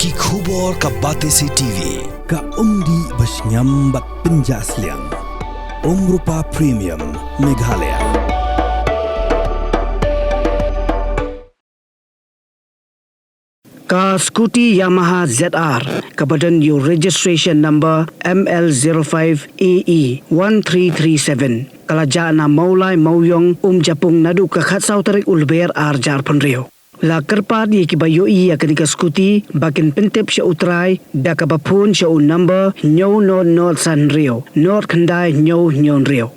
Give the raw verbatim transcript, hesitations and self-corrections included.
Ki khubor ka Batesi T V, ka umdih ba shngiam bad pynjah sliang. Umrupa Premium, Meghalaya. Ka scooty Yamaha Z R kaba don ïa u registration number M L zero five A E one three three seven ka la jah na Mawlai Mawiong Umjapung naduh ka khatsaw tarik u Lber ar hajar arphew hynriew. La kyrpad ïa kiba ïohi ïa kane ka scooty ba kin pyntip sha u trai da kaba phone sha u number hynñiew nod nod san hynriew nod khyndai hynñiew hynñiew hynriew.